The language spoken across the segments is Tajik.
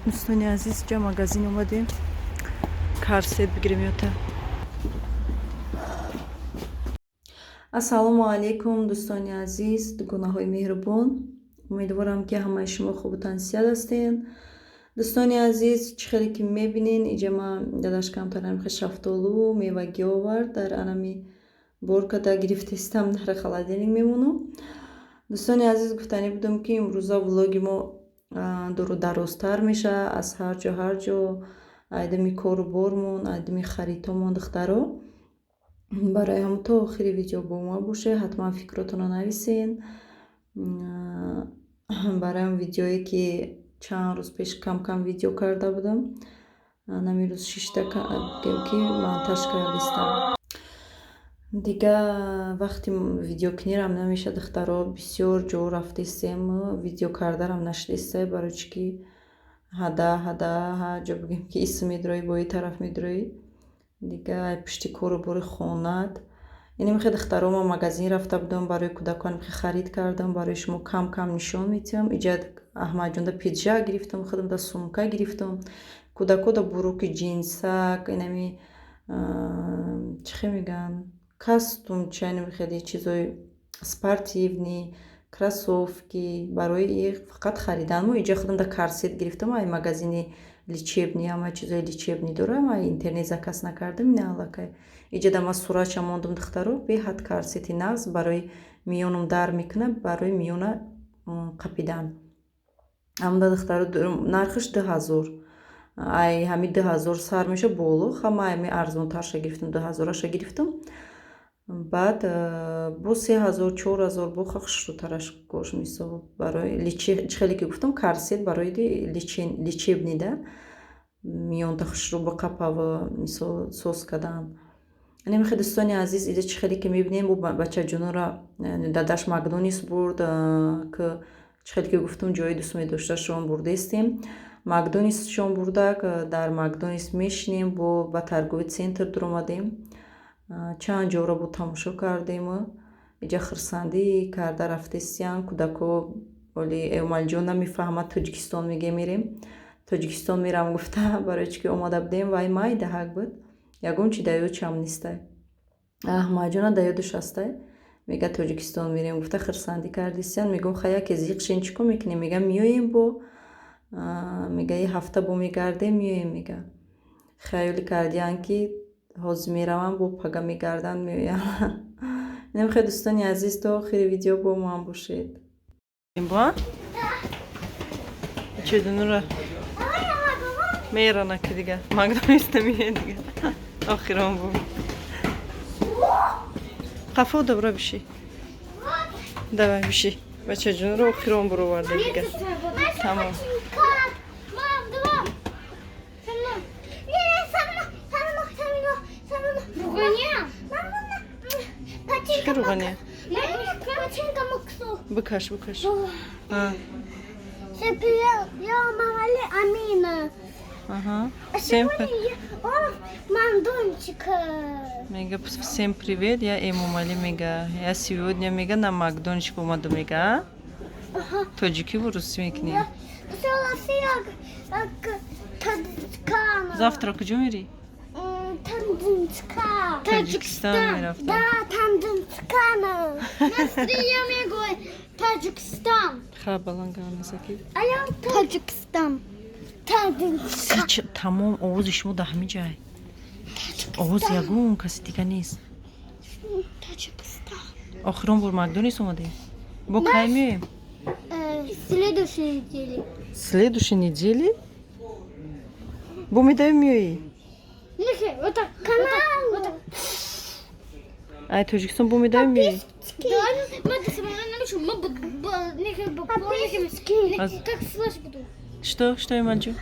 Дӯстони азиз, ҷа магазин омадем, корсет бигирем ёта. Ассалому алайкум, дӯстони азиз, дугонаҳои меҳрубон. Умедворам, ки ҳамаи шумо хубу тансиҳат ҳастен. Дӯстони азиз, чӣ хеле ки мебинен, иҷа ма дадаш камтар ҳамихе шафтолу мевагӣ овард, дар анами боркада гирифтестам, дар холодильник мемонам. Дӯстони азиз, гуфтанӣ будам, ки имрӯза влоги мо дуру дарозтар мешавад, аз ҳар ҷо ҳар ҷо айдами кору бормон, айдами харидҳомон. Духтаро, барои ҳам то охири видео бо мо бошед, ҳатман фикротонро нависен. Барои он видеое, ки чанд рӯз пеш кам-кам видео карда будам, нами рӯз шишта гем, ки монтаж кардистам. Дига вақти видеокунирам намеша, духтаро, бисёр ҷо рафтестем, видео кардарам нашудеста, барои чӣ ки ҳада ҳада ҳар ҷо бигем, ки исм медроӣ, бо и тараф медроӣ, дига пушти кору бори хонат. Инамихе, духтаро, ман магазин рафта будам, барои кӯдакон михе харид кардам, барои шумо кам-кам нишон медиҳам. Иҷа Аҳмадҷонда пиджак гирифтам, худамда сумка гирифтам, кӯдакода брюки, ҷинсак, инами чӣ хе мегӯянд, костюмча, инами хеле чизои спортивный, кроссовки барои фақат харидан. Мо иҷа худамда корсет гирифтам, ай магазини лечебный, ҳама чизои лечебный дорам, ай интернет заказ накардам, ина аллакай иҷада ма суратша мондам. Духтаро, беҳад корсети нағз, барои миёнам дар мекунад, барои миёна қапидан. Амда, духтаро, нархаш 2000, ай ҳами 2000 сар меша боло. Ҳама ами арзонтарша гирифтам, 2000-аша гирифтам. Баъд бо 3000, 4000 бо хушрӯтараш гош. Мисол, барои чӣ хеле ки гуфтам, корсет барои лечебный да, миёнта хушрӯ биқапава, мисол, соз кардан. Инамихе, дӯстони азиз, иҷа чӣ хеле ки мебинем, бо бачаҷонора дадаш Макдональдс бурд, ки чӣ хеле ки гуфтам, ҷои дӯст медошташон бурдестем. Макдональдсшон бурдак, дар Макдональдс мешинем, бо ба торговый центр дуромадем, чанд ҷоро бо тамошо кардем. Иҷа хурсандӣ карда рафтестиян кӯдако. Оли Эмомалиҷон намефаҳмад, Тоҷикистон меге, мерем Тоҷикистон мерам гуфта, барои чӣ ки омада будем, вай майдаҳак буд, ягон чи да ёдшам нистай. Аҳмадҷона да ёдаш ҳастай, мега, Тоҷикистон мерем гуфта, хурсандӣ кардистиян. Мегӯм, ха, яке зиқ шен, чӣ кор мекунем? Мега, меоем бо, мега, и ҳафта бо мегардем, меоем. Мега, хаёлӣ кардиян, ки ҳозир меравам, бо пага мегарданд, меоям. Инамихе, дӯстони азиз, то охири видео бо ман бошед. Чедунура мерана, ки дига Макдональдс намея, дига охирон бу қафо добра биши, давай биши, бачаҷонро охирон буроварда, дига тамом. Мам, давай. Со мной. Не, не, со мной, со мной, со мной, со мной. Ругания? Чӣ руғания? Пачинка Максу. Бикаш, бикаш. Всем привет, я Мамали Амина. Ага. А Всем сегодня я он Мандончик. Мега, всем привет, я Эмомали, мега. Я сегодня, мега, на Макдончик омаду, мега. Тоҷикӣ русӣ мекунӣ? Я Таджикистан. Завтра куҷо мерӣ? Таджикистан. Таҷикистон мерафтам. Да, Таджикистан. Я мегӯям Таджикистан. Ха, баланганасаки. А я Таджикистан. Таджикистан. Тамом, овози шумо дар ҳамин ҷай. Овози ягон каси дига нест. Таджикистан. Охирон бор Макдональдс омадем. Бо кай меоем? Следующей неделе. Следующей неделе? Бо медавем, меоӣ? Вот так. Канал. Вот так. Ай Тоҷикистон бо медавем, меоӣ? Да, как флеш буду. Что, что, Эмалҷон?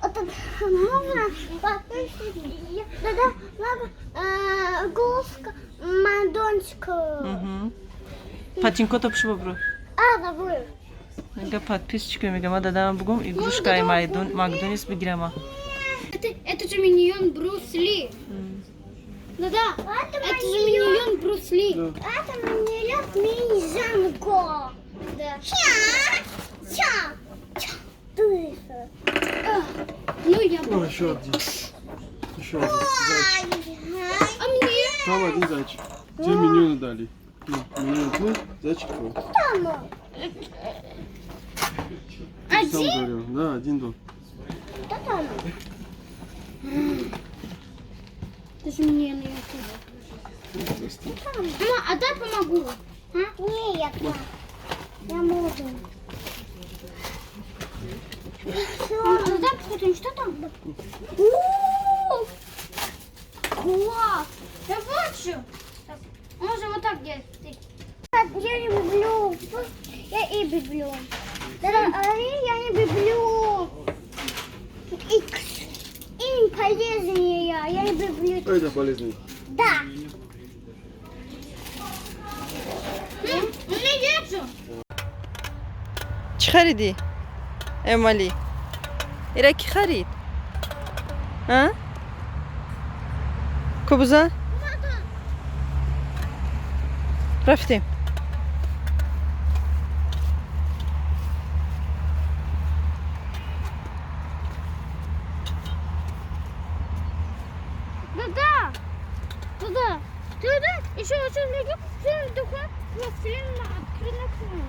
Это можно подписчики. Да-да, мама, игрушка Мадончика. Патинкото пуши бобро. А, забыл. Мега, подписчики, мега, ма дадам бугум игрушкаи Макдональдс бигирама. Это же миньон Брюс Ли. Да-да, это же миньон Брюс Ли. Это миньон Миньянко. Да. Ча, ча, ча. Ты. я О, буду. еще один. Еще один. Зайчик. А мне? Там один зайчик. Тебе миньоны дали. Ну, миньон твой, зайчик твой. Ты сам Один? говорил. Да, один был. Ты же мне на YouTube. Мама, а дай помогу. А? Не, я Я буду. Мама, а дай посмотрим, что там? У-у-у! Класс! Я больше. Так, можем вот так делать. Я не люблю. Я и люблю. Да, а я не люблю. Икс. Им полезнее я. Я не люблю. Это полезный. Да. У меня яйца. Чӣ харидӣ, Эмалӣ? Ира кӣ харид? А? Кубуза? Рафтем. Да-да. Туда. Туда. Еще очень люблю. Все такое пластилин открыли окно.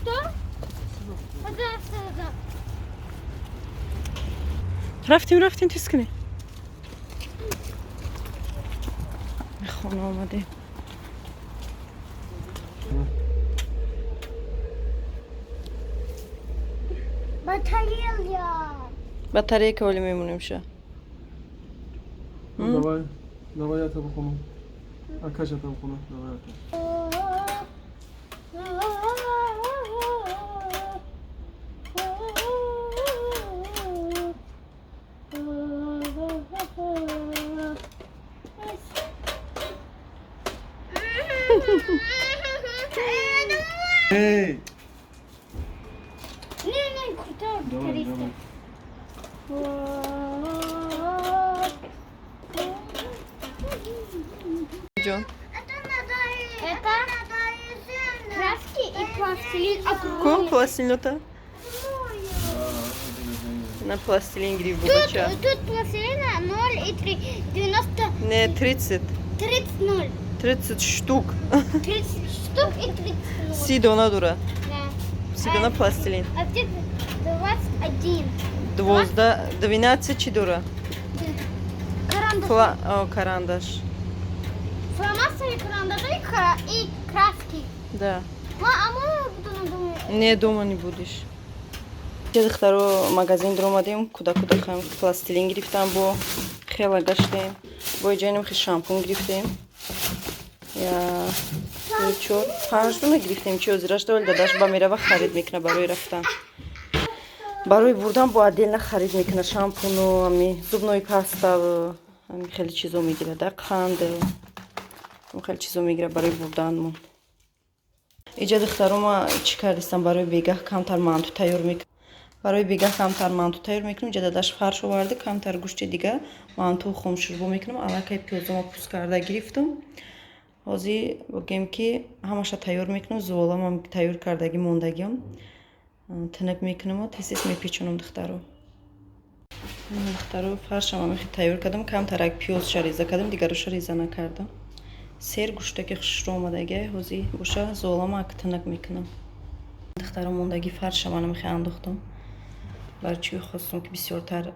Что? Да, да, да. Рафтем, рафтем, тез кунем. Хона омадем. Батарея. Батарейка оли мемонем ша. Ну, давай. Давай я тебе помогу. А Катя там помогу. Давай я тебе. Эй! Не, не, крутая Давай, батарейка. давай. Ҷон. Это краски и пластилин Ку огромный. пластилинота? На пластилин гирифт бубача. Тут пластилина 0,3, 90, Не, 30. 30, 0. 30 штук. 30 штук и 30 0. 30 дона дора. Да. 30 дона пластилин. А где 21. 12, 12 чӣ дора? Карандаш. О, карандаш. Фломастеры, карандаши и краски. Да. Ма, а мы буду на доме. Не, дома не будешь. Духтаро, магазин дуромадем, куда куда хаем, пластилин гирифтам, бо хела гаштем. Бо иҷаинам хе шампун гирифтем. Я чор, панҷ дона гирифтем, чи озираш довел дадаш ба мерава харид мекуна барои рафтан. Барои бурдан бо отдельно харид мекуна шампуну, ами зубной паста, ами хеле чизо мегира, да, қанд, хеле чизо мегира барои бурданмон. Иҷа, духтаро, ма чӣ кардистам? Барои бегаҳ камтар манту тайёр мекунам. Барои бегаҳ камтар манту тайёр мекунам. Иҷа дадаш фарш оварда, камтар гӯшти дига манту хомшӯрбо мекунам. Аллакай пиёзома пӯст карда гирифтам. Ҳозир бигем ки ҳамаша тайёр мекунам, зуволамам тайёр кардагӣ мондагиам. Тинак мекунаму тез-тез мепечонам, духтаро. Духтаро, фаршам ҳамихи тайёр кардам, камтарак пиёзша реза кардам, дигароша реза накардам. Сер гӯштаки хушро омадагиай, ҳозир боша зуолама ак тинак мекунам. Духтаро, мондагӣ фарша манамихи андохтам. Барои чӣ хостам ки бисёртар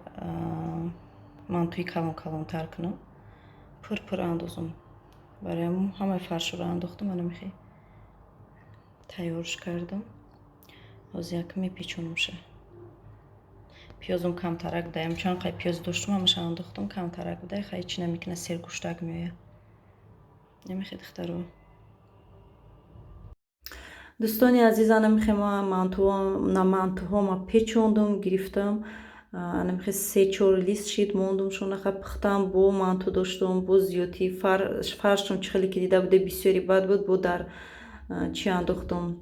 мантуи калон калонтар кунам. Пур пур андозам. Барои ҳамун ҳамаи фаршро андохтам, манамихи тайёрш кардам. Ҳозир як мепечонамша. Пиёзум камтарак даям, чанд қай пиёз доштум, ҳамаша андохтам, камтарак будай, хай чӣ намекуна, сер гӯштак меояд. Намехе, духтаро. Дӯстони азиз, анамихе ма мантуҳома печондум, гирифтам. Анамихе се чор лист шид, мондум шонаха, пухтам, бо манту доштум, бо зиёдти фаршум чӣ хеле ки дида буде, бисёри бад буд, бо дар чӣ андохтум,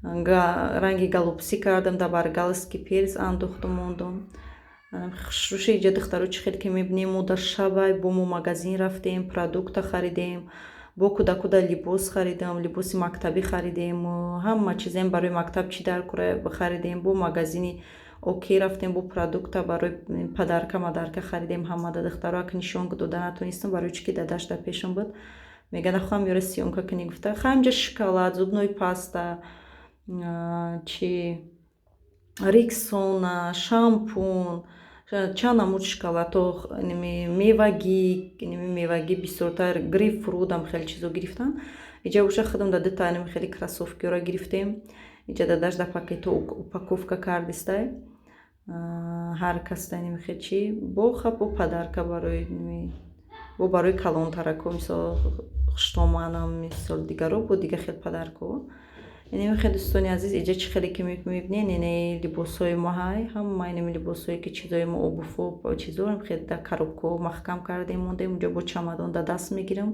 ранги голубцы кардам, дар баргалский перец андохтум, мондум. Хушрӯши иҷа, духтаро, чӣ хел ки мебинем, мо дар шабай бо мо магазин рафтем, продукта харидем, бо кӯдакуда либос харидам, либоси мактабӣ харидем, ҳама чизем барои мактаб чӣ дар кора харидем. Бо магазини Окей рафтем, бо продукта барои подарка мадарка харидем ҳамада. Духтаро, ак нишон дода натонистам, барои чӣ ки дадаш дар пешам буд, мега, нахоҳам ёра съёмка кунӣ гуфта. Ҳамҷа шоколад, зубной паста, чи, Рексона, шампун, чанд намуд шоколадҳо, мевагӣ, мевагӣ бисёртар, грейпфрутам хеле чизо гирифтам. Иҷа боша, худам да дута хеле кроссовкиҳоро гирифтем. Иҷа дадаш да пакетҳо упаковка кардистай, ҳар кас хел чи бо ха, бо подарка барои, бо барои калонтарако, мисол хуштоманам, мисол дигаро, бо дига хел подаркаҳо. Инеми хел, дӯстони азиз, иҷа чӣ хеле ки мебинед, ине либосҳои мо ҳай, ҳама инеми либосҳое ки чизои мо, обувҳо, чизо хел дар коробкаҳо маҳкам кардем, мондем. Унҷо бо чамадон да даст мегирам.